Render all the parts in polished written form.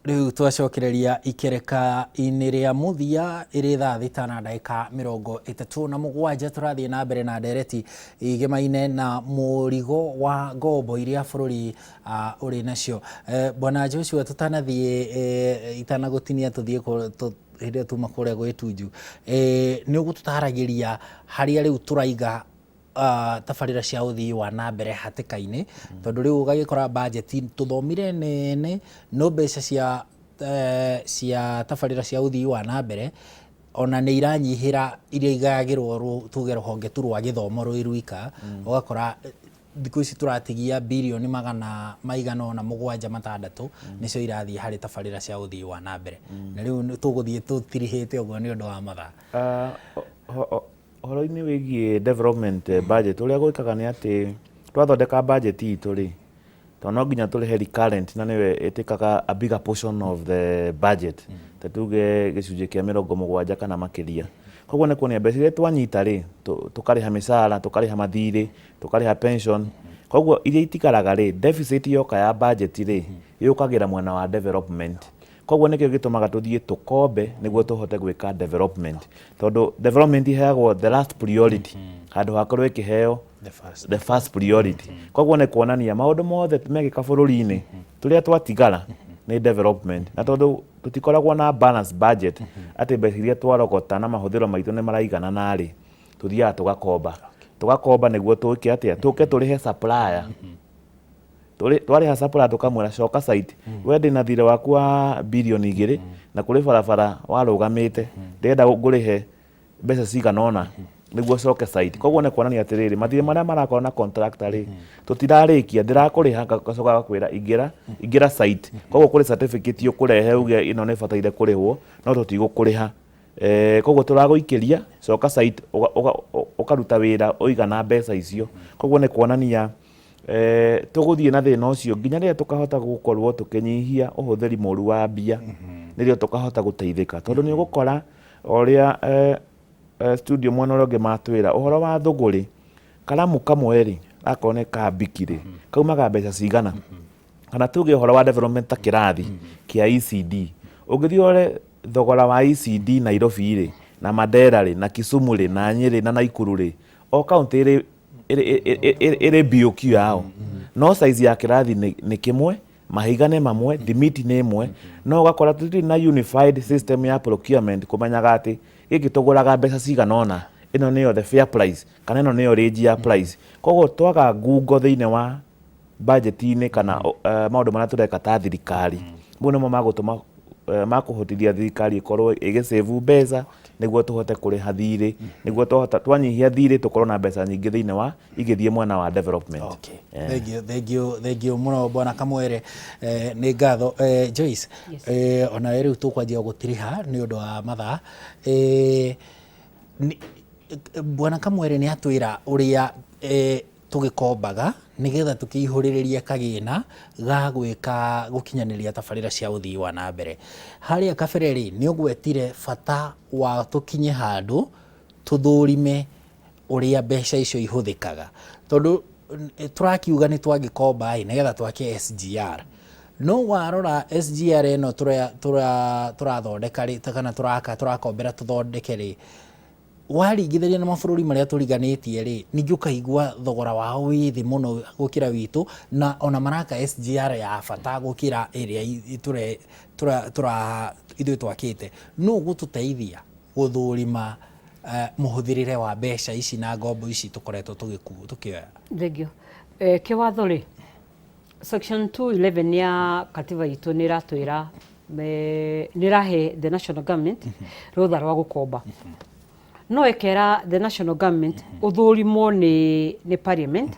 Rĩu twacokereria ikereka-inĩ rĩa mũthia ĩrĩ thaa 6 na ndagĩka 37. Tũrathiĩ na mbere na ndereti igemaine na mũrigo wa ngombo iria bũrũri ũrĩ nacio. Bwana Joshua, tũtanathiĩ itanagũtinia tũthiĩ hĩndĩ ĩyo tuma kũrĩa gwĩ Tunju, nĩ ũgũtũtaragĩria harĩa rĩu tũraiga tabarĩra cia ũthii wa na mbere hatĩka-inĩ, tondũ rĩu ũgagĩkora bajeti tũthomire nene, no mbeca cia tabarĩra cia ũthii wa na mbere ona nĩ iranyihĩra iria igayagĩrwo tuge rũhonge tu rwa gĩthomo rwĩ rwika. Ũgakora thikũ ici tũratigia birioni magana maigana ũna mũgwanja matandatũ nĩcio irathiĩ harĩ tabarĩra cia ũthii wa na mbere, na rĩu tũgũthiĩ tũtirihĩte ũguo nĩ ũndũ wa mathaa. Ũhoro-inĩ wĩgiĩ development budget, ũrĩa gwĩkaga nĩ atĩ twathondeka budget itũ rĩ, tondũ no nginya tũrĩhe recurrent na nĩyo ĩtĩkaga a bigger portion of the budget, ta tuge gĩcunjĩ kĩa 70 kana makĩria. Koguo nĩ kuonia mbeca iria twanyita rĩ, tũkarĩha mĩcara, tũkarĩha mathirĩ, tũkarĩha pension, koguo iria itigaraga rĩ, deficit yoka ya budget rĩ, yũkagĩra mwena wa development. Koguo nĩkĩo gĩtũmaga tũthiĩ tũkombe nĩguo tũhote gwĩka development, tondũ development iheagwo the last priority handũ hakorwo ĩkĩheo the first priority. Koguo nĩ kuonania maũndũ mothe mekĩka bũrũri-inĩ, tũrĩa twatigara nĩ development. Na tondũ tũtikoragwo na balance budget, atĩ mbeca iria twarogota na mahũthĩro maitũ nĩ maraiganana rĩ, tũthiaga tũgakomba, tũgakomba nĩguo twĩke atĩa? Tũke tũrĩhe supplier. Twarĩha supplier, tũkamwĩra, "Coka site, we ndĩna thirĩ waku wa birioni 2 na kũrĩ barabara warũgamĩte, ndĩrenda ngũrĩhe mbeca cigana ũna nĩguo ũcoke site." Koguo nĩ kuonania atĩrĩrĩ, mathirĩ marĩa marakorwo na contractor rĩ, tũtirarĩkia, ndĩrakũrĩha, ngacoka gakwĩra, "Ingĩra, ingĩra site." Koguo kũrĩ certificate ũkũrehe uge ĩno nĩ ĩbataire kũrĩhwo, no tũtigũkũrĩha. Koguo tũragũikĩria, coka site, ũkaruta wĩra ũigana mbeca icio. Koguo nĩ kuonania tũgũthiĩ na thĩna ũcio nginya rĩrĩa tũkahota gũkorwo tũkĩnyihia ũhũthĩri mũru wa mbia, nĩrĩo tũkahota gũteithĩka, tondũ nĩ ũgũkora o ũrĩa studio mwena ũrĩa ũngĩ matwĩra ũhoro wa thũgũrĩ, karamu kamwe rĩ, akorwo nĩ ka Bic rĩ, kaumaga mbeca cigana? Kana tuge ũhoro wa development ta kĩrathi kĩa ECD, ũngĩthiĩ ũrore thogora wa ECD Nairobi rĩ, na Mandera rĩ, na Kisumu rĩ, na Nyĩrĩ na Nakuru rĩ, o kaunti ĩrĩ BOQ yao, no size ya kĩrathi nĩ kĩmwe, mahiga nĩ mamwe, thimiti nĩ ĩmwe, no ũgakora tũtirĩ na unified system ya procurement kũmenyaga atĩ gĩkĩ tũgũraga mbeca cigana ũna, ĩno nĩyo the fair price kana ĩno nĩyo range ya price. Koguo twaga ngungo thĩinĩ wa budget-inĩ kana maũndũ marĩa tũreka ta thirikari, mau nĩmo magũtũma makũhotithia thirikari ĩkorwo ĩgĩsave mbeca nĩguo tũhote kũrĩha thirĩ, nĩguo twahota twanyihia thirĩ tũkorwo na mbeca nyingĩ thĩinĩ wa igĩthiĩ mwena wa development. Okay. Thank you, thank you, thank you mũno, Bwana Kamwere. Nĩ ngatho. Joyce, Yes. Onawe rĩu tũkwanjia gũtiriha nĩ ũndũ wa mathaa. Bwana Kamwere nĩ atwĩra ũrĩa tũgĩkombaga nĩgetha tũkĩihũrĩrĩrie kagĩna ga gwĩka gũkinyanĩria tabarĩra cia ũthii wa na mbere. Harĩa kabere rĩ, nĩ ũgwetire bata wa tũkinye handũ tũthũrime ũrĩa mbeca icio ihũthĩkaga, tondũ tũrakiuga nĩ twangĩkomba ĩ nĩgetha twake SGR, no warora SGR ĩno tũrathondeka rĩ, kana tũraka, tũrakombera tũthondeke rĩ, waringithania na mabũrũri marĩa tũriganĩtie rĩ, ningĩ ũkaigua thogora wao wĩ thĩ mũno gũkĩra witũ, na ona maraka SGR ya bata gũkĩra ĩrĩa ithuĩ twakĩte. Nũ ũgũtũteithia gũthũrima mũhũthĩrĩre wa mbeca ici na ngombo ici tũkoretwo tũkĩoya? Thank you. Kĩwatho rĩ, section 211 ya katiba itũ nĩ ĩratwĩra, nĩ ĩrahe the national government rũtha rwa gũkomba, no ĩkera the national government ũthũrimwo nĩ parliament,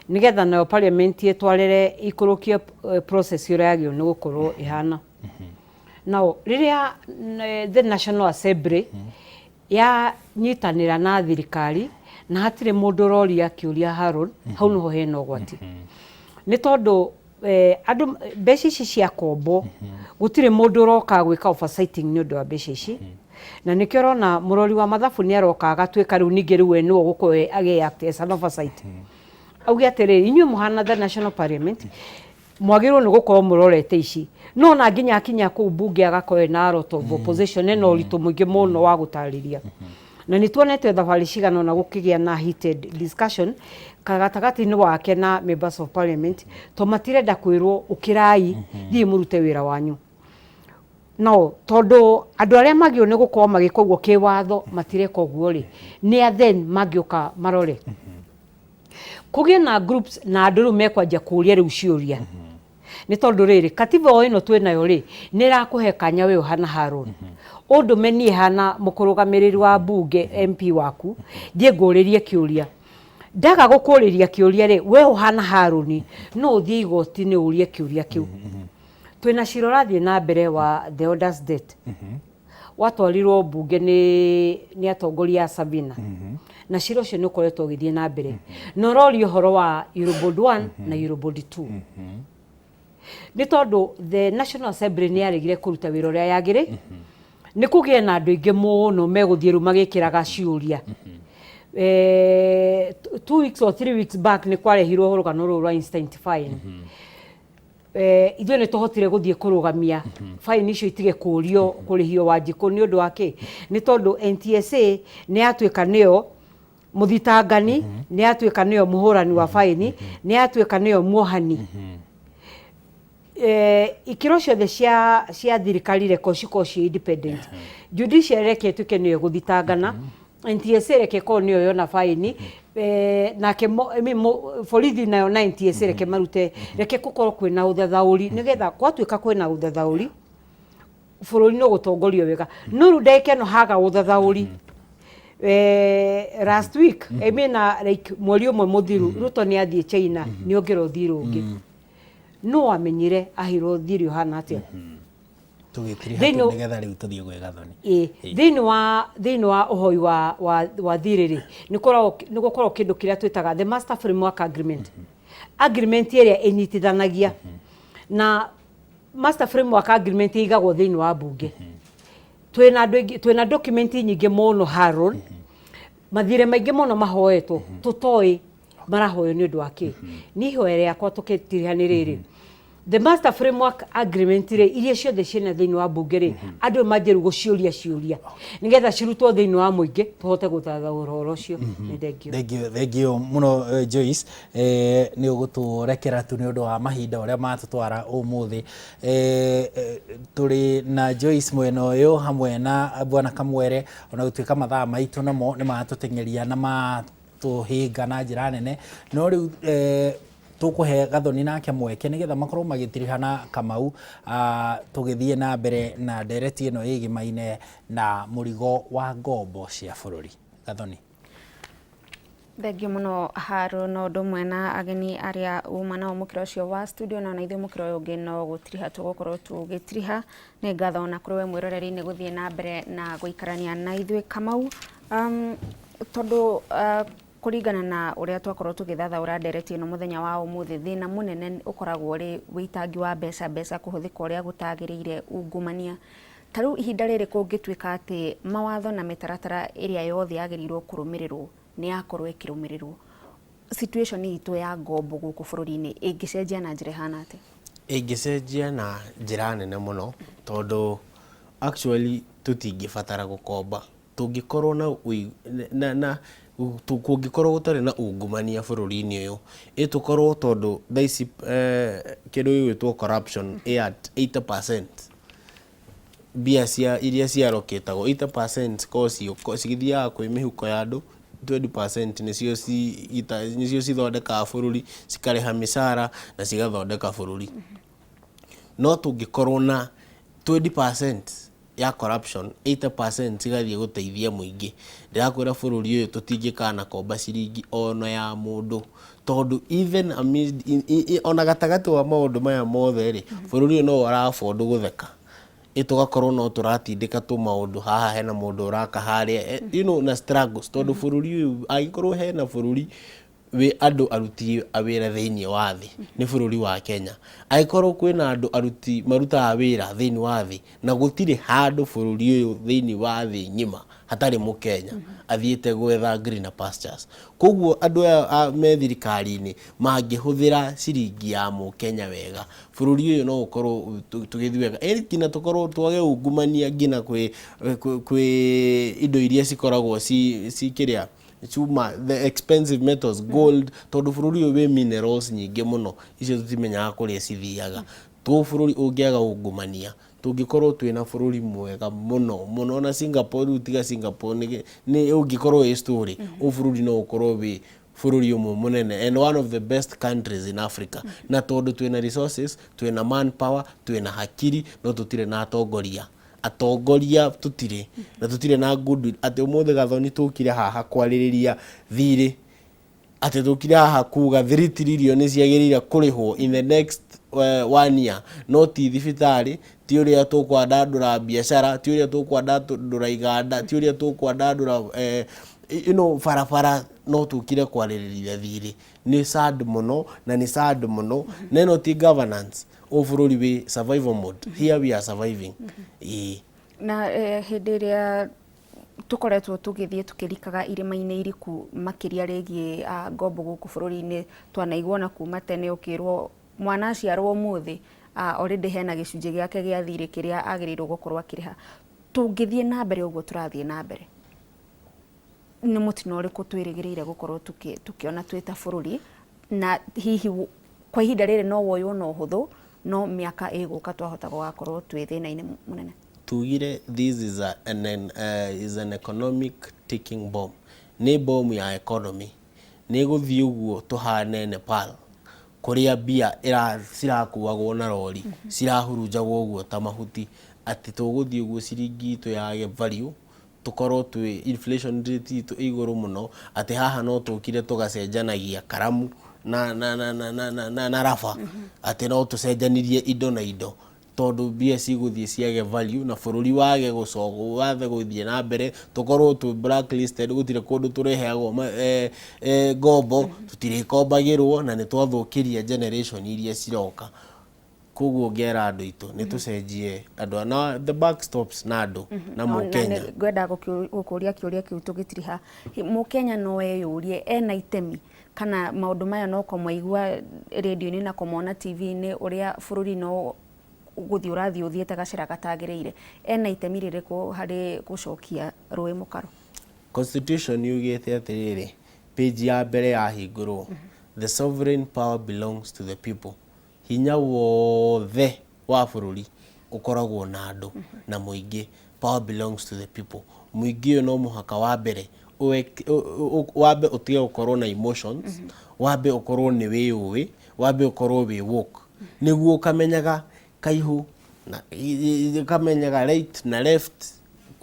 nĩgetha nayo parliament ĩtwarĩre ikũrũkie process ũrĩa yagĩrĩirwo nĩ gũkorwo ĩhana. Now rĩrĩa the national assembly yanyitanĩra na thirikari na hatirĩ mũndũ ũroria kĩũria, Harold, hau nĩho hena ũgwati, nĩ tondũ andũ mbeca ici cia kombo gũtirĩ mũndũ ũroka gwĩka oversighting nĩ ũndũ wa mbeca ici. Na nĩkĩo ũrona mũrori wa mathabu nĩ aroka agatuĩka rĩu ningĩ rĩu we nĩwe ũgũkorwo agĩ act as an oversight, auge atĩrĩrĩ, inyuĩ mũhana the national parliament. Mwagĩrĩirwo nĩ gũkorwo mũrorete ici. No ona nginya akinya kũu mbunge agakorwo ena a lot of opposition, ena ũritũ mũingĩ mũno wa gũtarĩria. Na nĩ tuonete thabarĩ cigana ũna gũkĩgĩa na heated discussion gatagatĩ-inĩ wake na members of parliament, to matirenda kwĩrwo ũkĩrai thiĩ mũrute wĩra wanyu. No tondũ andũ arĩa magĩrĩirwo nĩ gũkorwo magĩka ũguo kĩwatho matireka ũguo rĩ, nĩ a then mangĩũka marore. Kũgĩe na groups na andũ rĩu mekwanjia kũria rĩu ciũria. Nĩ tondũ rĩrĩ, katiba o ĩno twĩnayo rĩ, nĩ ĩrakũhe kanya we ũhana Haron. Ũndũme niĩ hana mũkũrũgamĩrĩri wa mbunge MP waku, thiĩ ngũrĩrie kĩũria. Ndaga gũkũrĩria kĩũria rĩ, we ũhana Harũni, no ũthiĩ igoti-inĩ ũrie kĩũria kĩu. Twĩna cira ũrathiĩ na mbere wa the orders debt. Watwarirwo mbunge nĩ atongoria a Sabina. Na cira ũcio nĩ ũkoretwo ũgĩthiĩ na mbere. Na ũroria ũhoro wa Eurobond 1 na Eurobond 2. Nĩ tondũ the National Assembly nĩ yaregire kũruta wĩra ũrĩa yagĩrĩ, nĩ kũgĩe na andũ aingĩ mũno megũthiĩ rĩu magĩkĩraga ciũria. 2 weeks or 3 weeks back nĩ kwarehirwo rũgano rũrũ rwa instant fine. Ithuĩ nĩ tũhotire gũthiĩ kũrũgamia fine icio itige kũrio kũrĩhio Wanjikũ. Nĩ ũndũ wa kĩ? Nĩ tondũ NTSA nĩ yatuĩka nĩyo mũthitangani, nĩ yatuĩka nĩyo mũhũrani wa faini, nĩ yatuĩka nĩyo muohani. Ikĩro ciothe cia thirikari reko cikorwo ciĩ independent. Judiciary reke ĩtuĩke nĩyo ĩgũthitangana, NTSA reke ĩkorwo nĩyo yona faini, nake I mean, borithi nayo na NTSA reke marute, reke gũkorwo kwĩna ũthathaũri, nĩgetha gwatuĩka kwĩna ũthathaũri bũrũri no gũtongorio wega. No rĩu ndagĩka ĩno haga ũthathaũri. Last week, I mean, like mweri ũmwe mũthiru, Ruto nĩ athiĩ China nĩ ongerwo thirĩ ũngĩ. No wamenyire aheirwo thirĩ ũhana atĩa? Tũgĩtiriha tu nĩgetha rĩu tũthiĩ gwĩ Gathoni. Ĩ, thĩinĩ wa ũhoi wa thirĩ rĩ, nĩ gũkoragwo kĩndũ kĩrĩa twĩtaga the master framework agreement, agreement ĩrĩa ĩnyitithanagia. Na master framework agreement ĩigagwo thĩinĩ wa mbunge. Twĩna andũ aingĩ, twĩna document nyingĩ mũno, Haron, mathirĩ maingĩ mũno mahoetwo tũtoĩ marahoywo nĩ ũndũ wa kĩ. Niĩ ihoya rĩakwa tũkĩtiriha nĩ rĩrĩ: the master framework agreement rĩ, iria ciothe ciĩna thĩinĩ wa mbunge rĩ, andũ manjie rĩu gũciũria ciũria nĩgetha cirutwo thĩinĩ wa mũingĩ, tũhote gũthathaũra ũhoro ũcio. Nĩ thengio. Thengio, thengio mũno, Joyce. Nĩ ũgũtũrekera tu nĩ ũndũ wa mahinda ũrĩa matũtwara ũmũthĩ. Tũrĩ na Joyce mwena ũyũ hamwe na Bwana Kamwere, ona gũtuĩka mathaa maitũ namo nĩ matũteng'eria na matũhĩnga na njĩra nene, no rĩu tũkũhe Gathoni nake mweke nĩgetha makorwo magĩtiriha na Kamau, tũgĩthiĩ na mbere na ndereti ĩno ĩgĩmaine na mũrigo wa ngombo cia bũrũri. Gathoni. Thengio mũno, Haro, no ũndũ ũmwe na ageni arĩa uma nao mũkĩra ũcio wa studio, na ona ithuĩ mũkĩra ũyũ ũngĩ no gũtiriha tũgũkorwo tũgĩtiriha. Nĩ ngatho ona kũrĩ we mwĩroreri nĩ gũthiĩ na mbere na gũikarania na ithuĩ. Kamau, tondũ kũringana na ũrĩa twakorwo tũgĩthathaũra ndereti ĩno mũthenya wa ũmũthĩ, thĩna mũnene ũkoragwo ũrĩ wĩitangi wa mbeca, mbeca kũhũthĩka ũrĩa gũtagĩrĩire, ungumania. Ta rĩu ihinda rĩrĩ kũngĩtuĩka atĩ mawatho na mĩtaratara ĩrĩa yothe yagĩrĩirwo kũrũmĩrĩrwo nĩ yakorwo ĩkĩrũmĩrĩrwo, situation itũ ya ngombo gũkũ bũrũri-inĩ ĩngĩcenjia na njĩra ĩhana atĩa? Ĩngĩcenjia na njĩra nene mũno, tondũ actually tũtingĩbatara gũkomba tũngĩkorwo na na kũngĩkorwo gũtarĩ na ungumania bũrũri-inĩ ũyũ. Ĩ tũkorwo tondũ thaa ici kĩndũ gĩgwĩtwo corruption ĩ at 80%. Mbia cia iria ciarokĩtagwo 80% korwo cigĩthiaga kwĩ mĩhuko ya andũ, 20% nĩcio cithondekaga bũrũri, cikarĩha mĩcara na cigathondeka bũrũri. No tũngĩkorwo na 20% ya corruption, 80% cigathiĩ gũteithia mũingĩ, ndĩrakwĩra bũrũri ũyũ tũtingĩkana komba ciringi ona ya mũndũ, tondũ even amid, ona gatagatĩ wa maũndũ maya mothe rĩ, bũrũri ũyũ no ũra afford gũtheka. Ĩ tũgakorwo no tũratindĩka tũmaũndũ haha, hena mũndũ ũraka harĩa, na struggles, tondũ bũrũri ũyũ angĩkorwo hena bũrũri Wĩ andũ aruti a wĩra thĩinĩ wa thĩ nĩ bũrũri wa Kenya. Angĩkorwo kwĩna andũ aruti marutaga wĩra thĩinĩ wa thĩ na gũtirĩ handũ bũrũri ũyũ thĩinĩ wa thĩ ng'ima hatarĩ mũkenya athiĩte gwetha greener pastures. Koguo andũ aya me thirikari-inĩ mangĩhũthĩra ciringi ya mũkenya wega, bũrũri ũyũ no ũkorwo tũgĩthiĩ wega. Ĩ nginya tũkorwo twage ungumania nginya kwĩ kwĩ indo iria cikoragwo ci kĩrĩa cuma, the expensive metals, gold, tondũ bũrũri ũyũ wĩ minerals nyingĩ mũno, icio tũtimenyaga kũrĩa cithiaga. Tũ bũrũri ũngĩaga ungumania, tũngĩkorwo twĩna bũrũri mwega mũno mũno. Ona Singapore rĩu tiga Singapore nĩ nĩ ũngĩkorwo ĩ story, ũyũ bũrũri no ũkorwo wĩ bũrũri ũmwe mũnene and one of the best countries in Africa. Na tondũ twĩna resources, twĩna manpower, twĩna hakiri, no tũtirĩ na atongoria. Atongoria tũtirĩ, na tũtirĩ na goodwill atĩ ũmũthĩ Gathoni tũkire haha kwarĩrĩria thirĩ, atĩ tũkire haha kuga 3 trillion ciagĩrĩire kũrĩhwo in the next one year, no ti thibitarĩ, ti ũrĩa tũkwandandũra biacara, ti ũrĩa tũkwandandũra iganda, ti ũrĩa tũkwandandũra barabara, no tũkire kwarĩrĩria thirĩ. Nĩ sad mũno na nĩ sad mũno, na ĩno ti governance. Ũyũ bũrũri wĩ survival mode. Here we are surviving. Ĩĩ. Na hĩndĩ ĩrĩa tũkoretwo tũgĩthiĩ tũkĩrikaga irĩma-inĩ iriku makĩria rĩgiĩ ngombo gũkũ bũrũri-inĩ, twanaigua na kuma tene ũkĩrwo mwana aciarwo ũmũthĩ already hena gĩcunjĩ gĩake gĩa thirĩ kĩrĩa agĩrĩirwo gũkorwo akĩrĩha. Tũngĩthiĩ na mbere ũguo tũrathiĩ na mbere, nĩ mũtino ũrĩkũ twĩrĩgĩrĩire gũkorwo tũkĩona twĩ ta bũrũri? Na hihi kwa ihinda rĩrĩ no woywo na ũhũthũ, no mĩaka ĩgũka twahota gũgakorwo twĩ thĩna-inĩ mũnene? Tugire this is, a, an, an, is an economic ticking bomb. Nĩ bomu ya economy. Nĩ ĩgũthiĩ ũguo tũhane Nepal, kũrĩa mbia cirakuagwo na rori, cirahurunjagwo ũguo ta mahuti, atĩ tũgũthiĩ ũguo ciringi itũ yage value, tũkorwo twĩ inflation rate itũ ĩ igũrũ mũno, atĩ haha no tũkire tũgacenjanagia karamu na, na, na, na, na, na, na, na raba, atĩ no tũcenjanirie indo na indo, tondũ mbia cigũthiĩ ciage value na bũrũri wage gũcoka wage gũthiĩ na mbere, tũkorwo twĩ blacklisted, gũtirĩ kũndũ tũrĩheagwo ngombo, tũtirĩkombagĩrwo, na nĩ twathũkĩria generation iria ciroka. Koguo ngera andũ aitũ nĩ tũcenjie andũ, na the buck stops na andũ na mũkenya. Ngwenda gũkũria kĩũria kĩu tũgĩtiriha. Mũkenya no eyũrie ena itemi kana maũndũ maya no kũmaigua rĩndiũ-inĩ na kũmona TV-inĩ, ũrĩa bũrũri no gũthiĩ ũrathiĩ ũthiĩte gacĩra gatagĩrĩire, ena itemi rĩrĩkũ harĩ gũcokia rũĩ mũkaro? Constitution yugĩte atĩrĩrĩ, page ya mbere yahingũrwo, the sovereign power belongs to the people. Hinya wothe wa bũrũri ũkoragwo na andũ na mũingĩ. Power belongs to the people. Mũingĩ ũyũ no mũhaka wa mbere wambe ũtige gũkorwo na emotions, wambe ũkorwo nĩ wĩyũĩ, wambe ũkorwo wĩ woke, nĩguo ũkamenyaga kaihũ na ũkamenyaga right na left,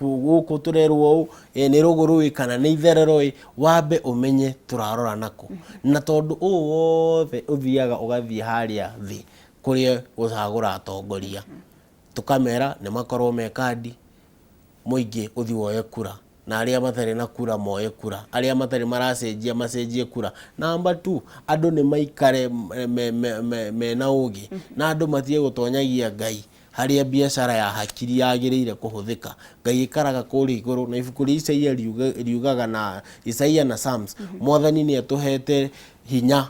gũkũ tũrerwo ũũ nĩ rũgũrũ ĩ kana nĩ itherero ĩ, wambe ũmenye tũrarora nakũ. Na tondũ ũũ wothe ũthiaga ũgathiĩ harĩa thĩ kũrĩa gũcagũra atongoria, tũkamera nĩ makorwo me kandi, mũingĩ ũthiĩ woe kura, na arĩa matarĩ na kura moe kura, arĩa matarĩ maracenjia macenjie kura. Number 2, andũ nĩ maikare mena ũgĩ, na andũ matige gũtonyagia Ngai harĩa biacara ya hakiri yagĩrĩire kũhũthĩka. Ngai aikaraga kũrĩa igũrũ, na ibuku rĩa Isaia riugaga na Isaia na Psalms, Mwathani nĩ atũhete hinya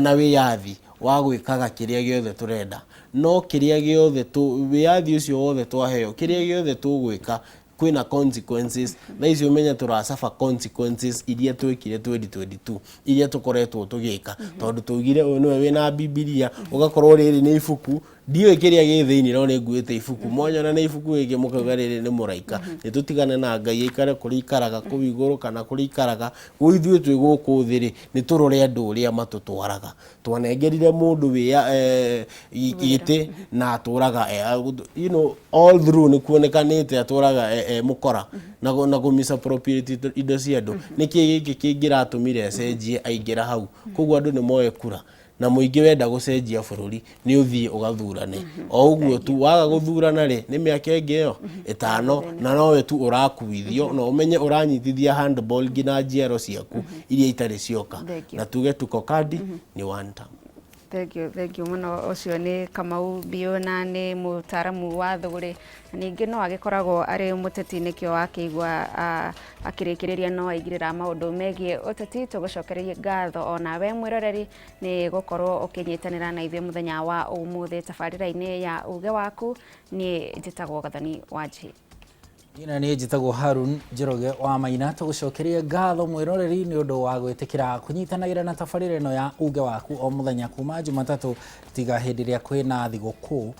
na wĩyathi wa gwĩkaga kĩrĩa gĩothe tũrenda, no kĩrĩa gĩothe wĩyathi ũcio wothe twaheo, kĩrĩa gĩothe tũgwĩka kwĩna consequences. Thaa ici ũmenye tũracaba consequences iria twĩkire 2022, iria tũkoretwo tũgĩka, tondũ tũgire ũyũ nĩwe wĩna Bibilia, ũgakorwo rĩrĩ nĩ ibuku, ndiũĩ kĩrĩa gĩ thĩinĩ, no nĩ nguĩte ibuku, mwanyona nĩ ibuku rĩngĩ mũkauga rĩrĩ nĩ mũraika. Nĩ tũtigane na Ngai aikare kũrĩa ikaraga kũu igũrũ kana kũrĩa ikaraga, ithuĩ twĩ gũkũ thĩ rĩ, nĩ tũrore andũ ũrĩa matũtwaraga. Twanengerire mũndũ wĩya gĩtĩ na atũraga all through nĩ kuonekanĩte atũraga mũkora na kũ misappropriate indo cia andũ. Nĩkĩ gĩkĩ kĩngĩratũmire acenjie aingĩra hau? Koguo andũ nĩ moe kura. Na mũingĩ wenda gũcenjia bũrũri nĩ ũthiĩ ũgathurane. O ũguo tu, waga gũthurana rĩ, nĩ mĩaka ĩngĩ ĩyo ĩtano, na nowe tu ũrakuithio, na ũmenye ũranyitithia handball nginya njiaro ciaku iria itarĩ cioka. Na tuge tuko kadi nĩ one term. Thengiũ, thengiũ mũno. Ũcio nĩ Kamau Mbiũ na nĩ mũtaaramu wa thũgũrĩ, na ningĩ no agĩkoragwo arĩ mũteti, nĩkĩo wakĩigua akĩrĩkĩrĩria no aigĩrĩra maũndũ megiĩ ũteti. Tũgũcokererie ngatho onawe mwĩroreri nĩ gũkorwo ũkĩnyitanĩra na ithuĩ mũthenya wa ũmũthĩ tabarĩra-inĩ ya Uge Waku. Niĩ njĩtagwo Gathoni Wanjihĩ. Niĩ na niĩ njĩtagwo Harun Njoroge wa Maina. Tũgũcokerie ngatho mwĩroreri nĩ ũndũ wa gwĩtĩkĩra kũnyitanagĩra na tabarĩra ĩno ya Uge Waku o mũthenya kuma Jumatatũ tiga hĩndĩ ĩrĩa kwĩna thigũkũ,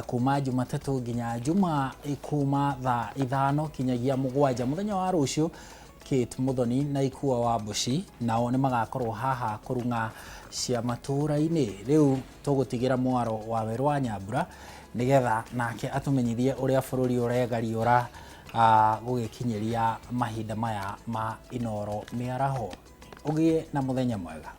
kuma Jumatatũ nginya Juma kuma thaa 5 kinyagia 7. Mũthenya wa rũciũ Kate Muthoni na Ikua wa Mbuci nao nĩ magakorwo haha kũrung'a cia matũũra-inĩ. Rĩu tũgũtigĩra mwaro wa Werũ wa Nyambura nĩgetha nake atũmenyithie ũrĩa bũrũri ũregariũra gũgĩkinyĩria mahinda maya ma Inooro mĩaraho. Ũgĩe na mũthenya mwega.